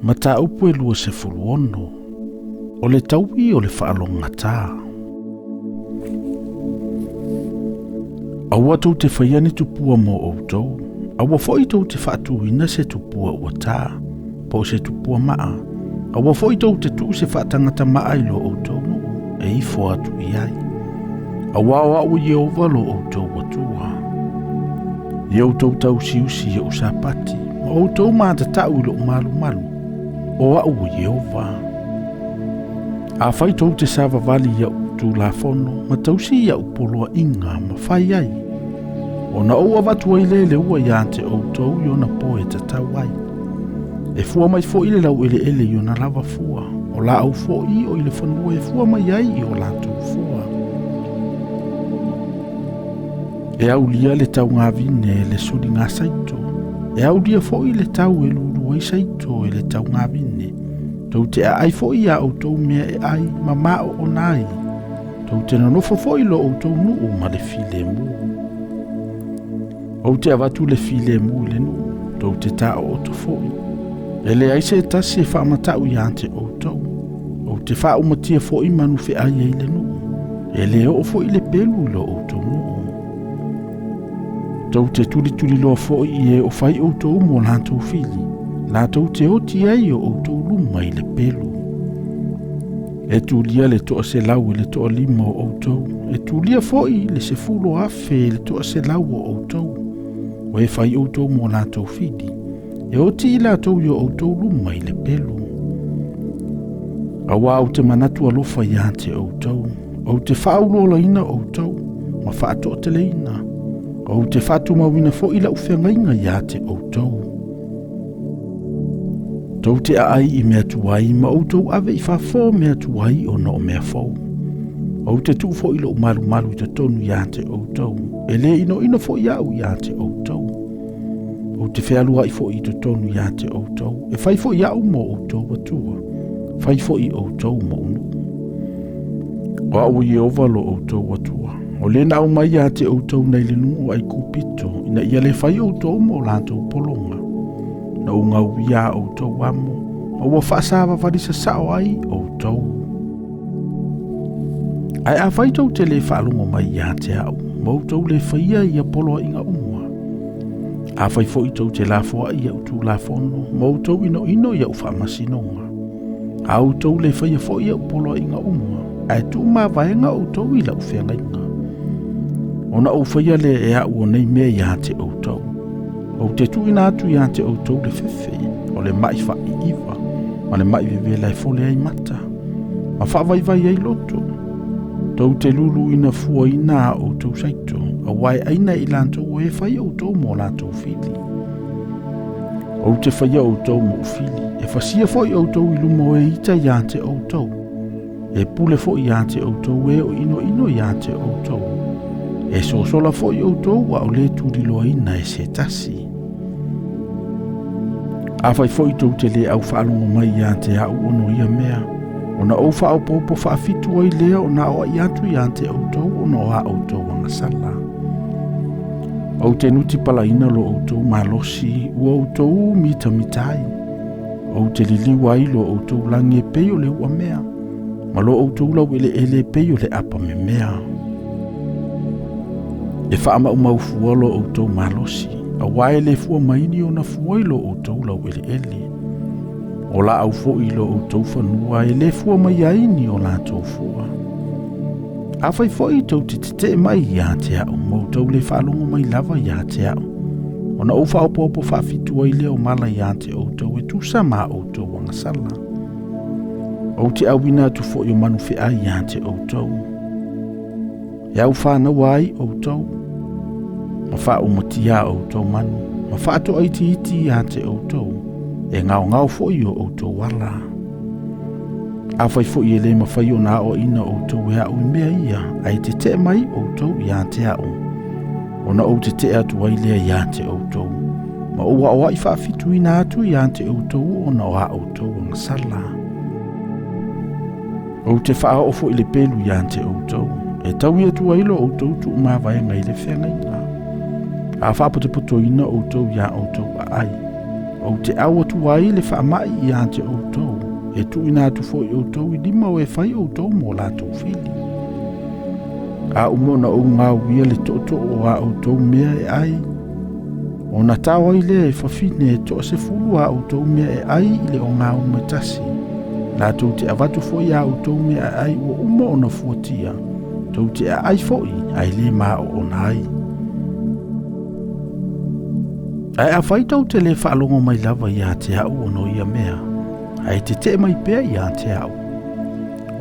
Mataupu e 26, O le taui o le faalogogata. Aua tou te faia ni tupua mo outou, aua foi tou te faatuina se tupua ua ta, po o se tupua maa, aua foi tou te tuu se faatagata maa i lo outou nuu e ifo atu i ai. Auā o au o Ieova lo outou Atua. Ia outou tausiusi i oʻu Sapati, ma outou matatau i loʻu malumalu, o au o Ieova. Afai tou te savavali i aʻu tulafono, ma tausi i aʻu poloaiga ma fai ai, ona ou avatu ai lea i le ua iā te outou i ona po e tatau ai. E fua mai foi le laueleele i ona lava fua, o laau foi o i le fanua e fua mai ai i o latou fua. E aulia le taugavine e le soligasaito, e aulia foi le tau e lulu ai saito e le taugavine. Tou te aai foi iā outou mea e ai ma maoona ai, tou te nonofo foi i lo outou nuu ma le filemu. Ou te avatu le filemu i le nuu, tou te taooto foi. E leai se tasi e faamatau iā te outou. Ou te faaumatia foi manu feai ai le nuu. E le oo foi le pelu i lo outou nuu. Tou te tulituliloa foi i e o fai outou mo latou fili, latou te oti ai o outou luma i le pelu. E tulia le 100 i le 5 o outou, e tulia foi le 10,000 i le 100 o outou, o e fai outou mo latou fili, e oti i latou i o outou luma i le pelu. Auā ou te manatu alofa iā te outou, ou te faauluolaina outou ma faatoateleina, ou te faatumauina foi lau feagaiga iā te outou. Tou te aai i mea tuai ma outou ave i fafo mea tuai ona o mea fou. Ou te tuu foi lou malumalu i totonu iā te outou, e le inoino foi au iā te outou. Ou te fealuai foi i totonu iā te outou, e fai foi au mo outou Atua, fai foi outou moʻu nuu. O au o Ieova lo outou Atua, o lē na aumai iā te outou nei le nuu o Aikupito, ina ia le fai outou mo latou pologa. Na ou gauia a outou amo, ma ua faasavavali sasao ai outou. Ae afai tou te le faalogo mai iā te au, ma outou le faia ia poloaiga uma, afai foi tou te lafoai iaʻu tulafono, ma outou inoino iaʻu faamasinoga, a outou le faia foi iaʻu poloaiga uma, ae tuu mavaega outou i lau feagaiga, ona ou faia lea e au o nei mea iā te outou. Ou te tuuina atu iā te outou le fefe, o le maʻi faaiiva, ma le maʻi vevela e fole ai mata, ma faavaivai ai loto. Tou te luluina fuaina a outou saito, auā e aina e i latou o e fai outou mo latou fili. Ou te faia outou moʻu fili, e fasia foi outou i luma o e ita iā te outou, e pule foi iā te outou e o inoino iā te outou. E sosola foi outou a o le tuliloaina e se tasi. Afai foi tou te le au faalogo mai iā te au ono ia mea, ona ou faaopoopo faafitu ai lea ona aoai atu iā te outou ona o a outou agasala. Ou te nutipalaina lo outou malosi ua outou mitamita ai. Ou te liliu ai lo outou lagi e pei o le uamea, ma lo outou laueleele e pei o le apa memea. E faamaumau fua lo outou malosi, auā e le fua mai ni ona fua i lo outou laueleele. O laau foi i lo outou fanua e le fua mai ai ni o latou fua. Afai foi tou te tetee mai iā te au, ma outou le faalogo mai lava iā te au, ona ou faaopoopo faafitu ai lea o mala iā te outou e tusa ma a outou agasala. Ou te auina atu foi o manu feai iā te outou, e au fānaua ai outou, ma faaumatia a outou manu, ma faatoaitiiti iā te outou, e ngaongao foi o outou ala. Afai foi e le mafai ona aoaina outou e au i mea ia, ae tetee mai outou iā te au, ona ou tetee atu ai lea iā te outou, ma ou aoai faafituina atu iā te outou ona o a outou agasala. Ou te faaoo foi le pelu iā te outou, e taui atu ai lo outou tuumavaega i le feagaiga, a faapotopotoina outou iā outou aai. Ou te ʻau atu ai le faamaʻi iā te ʻoutou, e tuuina atu foi ʻoutou i lima o e fai ʻoutou mo latou fili. A uma ona ou gaoia le tootoo o a ʻoutou mea e ʻai, ona tao ai lea e fafine e toasefulu a ʻoutou mea e ʻai i le ogāumu e tasi. Latou te avatu foi a ʻoutou mea e ʻai ua uma ona fuatia, tou te aʻai foi ae lē maoona ai. Ae afai tou te lē faalogo mai lava iā te aʻu ona o ia mea, ae teteʻe mai pea iā te aʻu,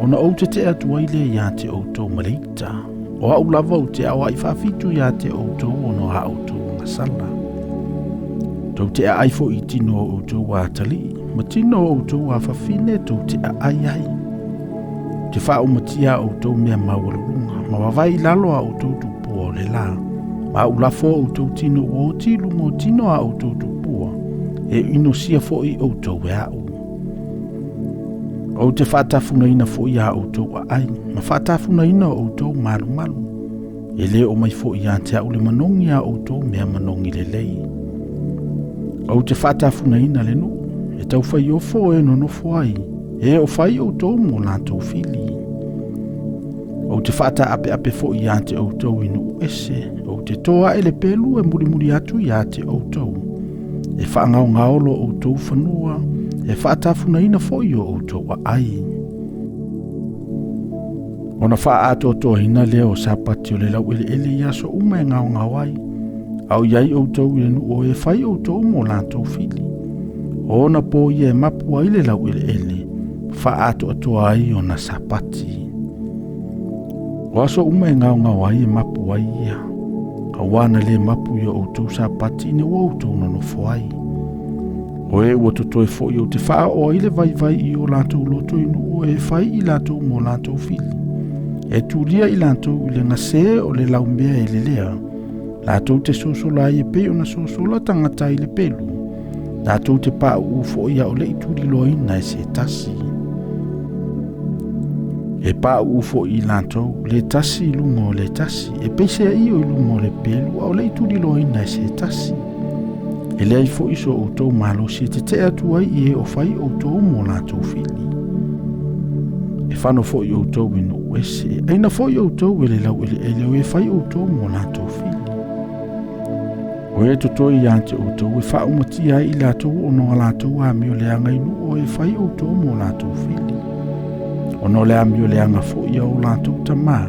ona ou teteʻe atu ai lea iā te ʻoutou ma le ita, o aʻu lava ou te aoaʻi faafitu iā te ʻoutou ona o a ʻoutou agasala. Tou te aʻai foi i tino o ʻoutou atalii, ma tino o ʻoutou afafine tou te aʻai ai. Te faaumatia a ʻoutou mea maualuluga, ma wavae i lalo a ʻoutou tupua o le lā. Ma aʻu lafo o ʻoutou tino ua oti i luga o tino a ʻoutou tupua, e inosia foi ʻoutou e aʻu. Ou te faatafunaina foi a ʻoutou aʻai, ma faatafunaina o ʻoutou malumalu. E lē oo mai foi iā te aʻu le manogi a ʻoutou mea manogi lelei. Ou te faatafunaina le nuu, e taufaiofo e nonofo ai, e o fai ʻoutou mo latou fili. Ou te faataapeape foi iā te ʻoutou i nuu ese, ou te toa aʻe le pelu e mulimuli atu iā te ʻoutou. E faagaogao lo ʻoutou fanua, e faatafunaina foi o ʻoutou aʻai. Ona faaatoatoaina lea o Sapati o le laueleele i aso uma e gaogao ai, a o i ai ʻoutou i le nuu o e fai ʻoutou mo latou fili. O ona pō ia e mapu ai le laueleele, faaatoatoa ai ona Sapati. O aso uma e gaogao ai e mapu ai ia, auā na lē mapu i o ʻoutou Sapati ina ua ʻoutou nonofo ai. O e ua totoe foi ou te faaoo ai le vaivai i o latou loto i nuu e fai i latou mo latou fili. E tulia i latou i le gase o le laumea e lelea. Latou te sosola ai e pei ona sosola tagata i le pelu. Latou te paʻuʻu foi a o le i tuliloaina e se tasi. E paʻuʻu foi i latou le tasi i luga o le tasi, e peiseai o i luga o le pelu a o le i tuliloaina e se tasi. E leai foi so ʻoutou malosi e teteʻe atu ai i e o fai ʻoutou mo latou fili. E fano foi ʻoutou i nuu ese, e ʻaina foi ʻoutou e le laueleele o e fai ʻoutou mo latou fili. O e totoe iā te ʻoutou e faaumatia ai i latou ona o latou amio leaga i nuu o e fai ʻoutou mo latou fili. Ona o le amio leaga foi a o latou tamā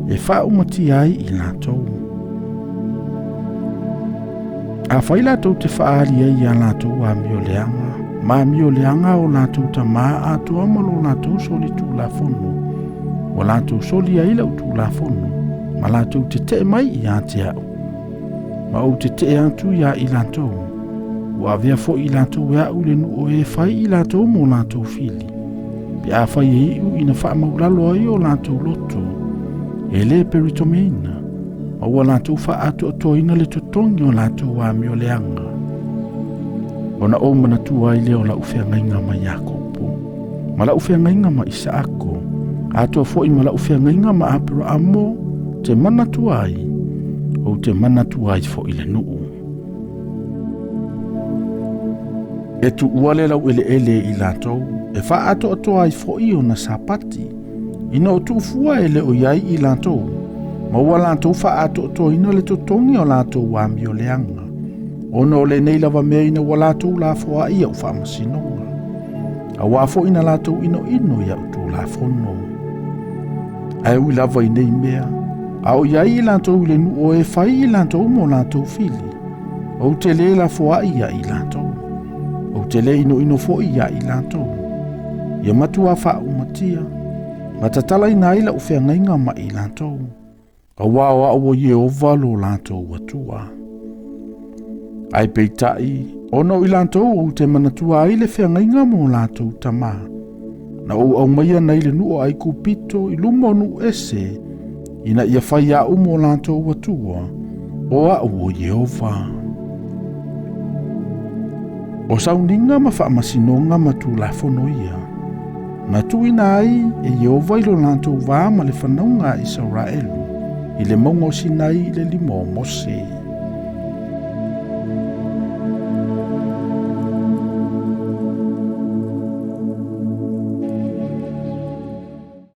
e faaumatia ai i latou. Afai latou te faaali ai iā latou amio leaga, ma amio leaga o latou tamā atoa ma lo latou soli tulafono, ua latou soli ai lau tulafono, ma latou teteʻe mai iā te aʻu, ma ou teteʻe atu iā i latou, ua avea foi i latou e aʻu i le nuu o e fai i latou mo latou fili, pe afai e iʻu ina faamaulalo ai o latou loto, e lē peritomeina, ma ua latou faaatoatoaina le totogi o latou amio leaga. Ona ou manatua ai lea o lau feagaiga ma Iakopo, ma lau feagaiga ma Isaako, atoa foi ma lau feagaiga ma Aperaamo, te manatua ai, ou te manatua ai foi le nuu. E tuua le laueleele i latou, e faaatoatoa ai foi ona Sapati, ina o tuufua e le o i ai i latou, ma ua latou faaatoatoaina le totogi o latou amio leaga, ona o lenei lava mea ina ua latou lafoai iaʻu faamasinoga, auā foi na latou inoino iaʻu tulafono. Ae ui lava i nei mea, a o i ai i latou i le nuu o e fai i latou mo latou fili, ou te lē lafoai iā i latou, ou te lē inoino foi iā i latou. Ia matuā faaumatia, ma tatalaina ai lau feagaiga ma i latou, auā o aʻu o Ieova lo latou Atua. Ae peitai, ona o i latou ou te manatua ai le feagaiga mo latou tamā, na ou aumaia nei le nuu o Aikupito i luma o nuu ese, ina ia fai aʻu mo latou Atua, o aʻu o Ieova. O sauniga ma faamasinoga ma tulafono ia, na tuuina ai e Ieova i lo latou va ma le fanauga a Isaraelu i le mauga o Sinai i le lima o Mose.